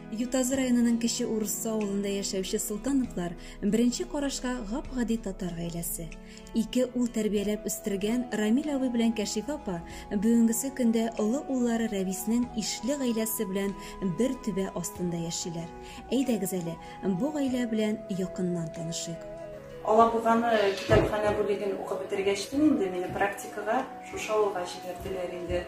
Ютазы районының Кече Урыссу авылында яшәүче Солтановлар беренче карашка гап-гади татар гаиләсе. Ике ул тәрбияләп үстергән Рамил абый белән Кәшифә апа бүгенгесе көндә олы уллары Рәвиснең ишле гаиләсе белән бер түбә астында яшиләр. Әйдәгез әле, бу гаилә белән якыннан танышыйк. Алабуганы китапханә бүлеген укып бетергәчтен инде мине практикага шушы авылга җибәрделәр инде.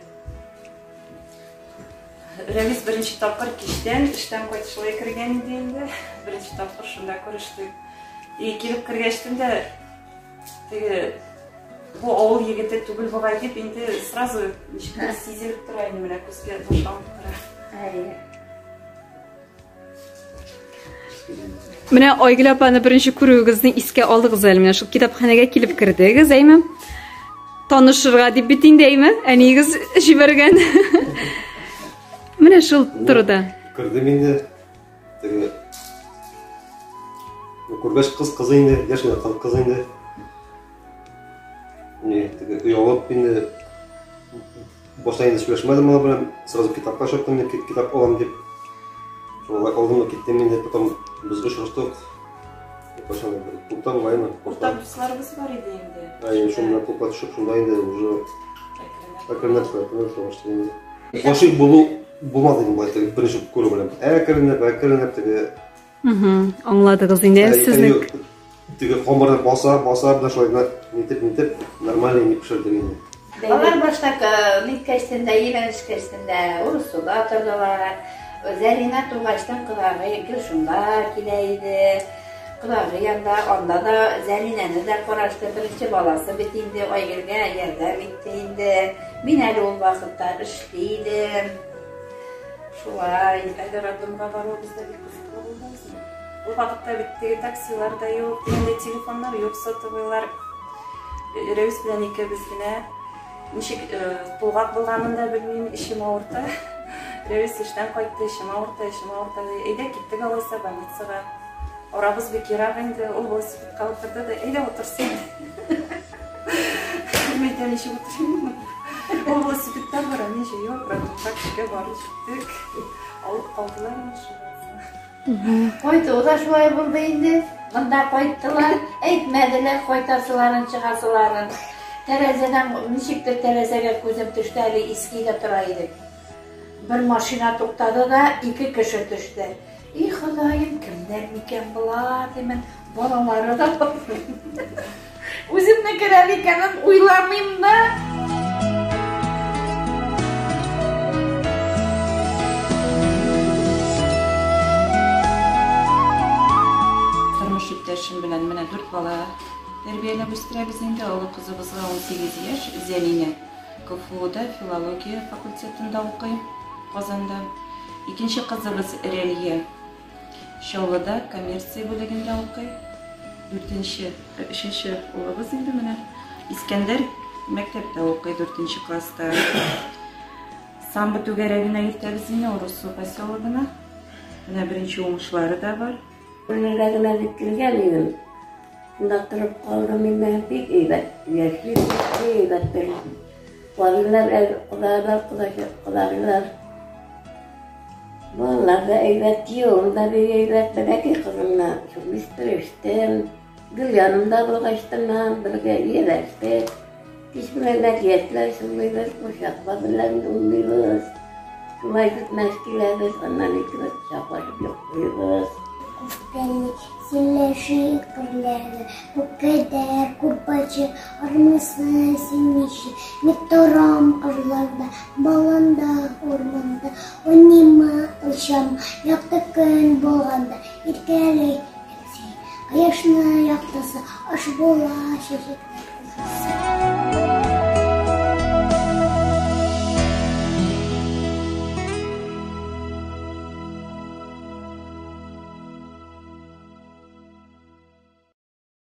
Рәвис беренче тапкыр кичтән эштән кайтышлый кергән иде инде. Беренче тапкыр шунда күрештек. И килеп кергәчтен дә теге бу авыл егете түгел бугай дип инде сразу ничектер сизелеп тора инде менә күзгә ташланып тора. Әйе. Менә Айгөл апаны беренче күрүегезне искә алдыгыз әле. Менә шул китапханәгә килеп кердегез, әйме? Танышырга дип бит инде, әйме? Әниегез җибәргән. Менә шул турыда. Кердем инде. Теге күргәч кыз кызы инде, яшь генә кыз кыз инде. Не, теге оялып инде Башта инде сөйләшмәдем алар белән, сразу китапка чыктым, мин китап алам дип. Шулай алдым да киттем инде, потом без очраштык. Кайчан клубта бугаймы? Уртак дусларыбыз бар иде инде. Әйе, шул менә клубка төшеп, шунда инде уже әкренләп әкренләп таныштык инде. Гашыйк булу булмады инде болай теге беренче күрү белән. Әкренләп, әкренләп теге. Аңладыгыз инде сезнең. Теге камырны баса, баса, менә шулай гына нитеп, нитеп, нормально инде пешердек инде. Алар башта ниткәчтен дә, өйләнешкәчтен дә Урыссуда тордылар. Зәринә тугачтан кодагый гел шунда килә иде. Кодагый янда, анда да Зәринәне дә карашты. Беренче баласы бит инде, Айгөлгә ярдәм итте инде. Мин әле ул вакытта эшли идем. Шулай. Әле роддомга баруыбыз да бик кызыклы булды үзенә. Ул вакытта бит теге таксилар да юк, дигәндәй телефоннар юк, сотовыйлар. Рәвис белән икебез генә. Ничек тулгак булганын да белмим, эчем авырта. Рәвис эштән кайтты, эчем авырта, эчем авырта. Әйдә киттек алайса больницага. Арабыз бик ерак инде, ул велосипедка утырды да, әйдә утырсын. Мин әйтәм, ничек утырыйм? Ул велосипедта бара, мин җәяү роддомга көчкә барып җиттек. Алып калдылар машинасы. Кайтуы да шулай булды инде. Монда кайттылар, әйтмәделәр кайтасыларын, чыгасыларын. Тәрәзәдән, ничектер тәрәзәгә күзем төште, әле иске өйдә тора идек. Бер машина туктады да, ике кеше төште. И Ходаем, кемнәр микән болар, димен, балалары да бар. Үземнекеләр икәнен уйламыйм да. Тормыш иптәшем белән менә дүрт бала тәрбияләп үстерәбез инде. Олы кызыбызга 18 яшь, Зәлинә КФУда филология факультетында укый, Казанда. Икенче кызыбыз Рәлия Чаллыда коммерция бүлегендә укый. Дүртенче, өченче улыбыз инде менә Искәндәр мәктәптә укый, дүртенче класста. Самбо түгәрәгенә йөртәбез инде Урыссу поселогына. Менә беренче уңышлары да бар. Үләргә генә дип килгән идем. Шунда торып калдым мин дә. Бик әйбәт яшибез, бик әйбәт бер. Кодалар, кодалар, кодагыйлар. Балалар да әйбәт, киявем дә бик әйбәт. Бәләкәй кызымны шул үстерештем. Гел янымда булгачтыннан бергә ияләштек. Кич белән әкиятләр сөйлибез, курчаклар белән уйныйбыз. Шулай итеп мәш киләбез, аннан икебез кочаклашып йоклыйбыз. Күптән сөйләшик керләре, күпкәдәр, күп ачы, армысын син Ник торам кырларда, баланда, урманда, уйныймы, очам, якты көн булганда, иркәли Кояшны яктысы, аш була чәчәкләр.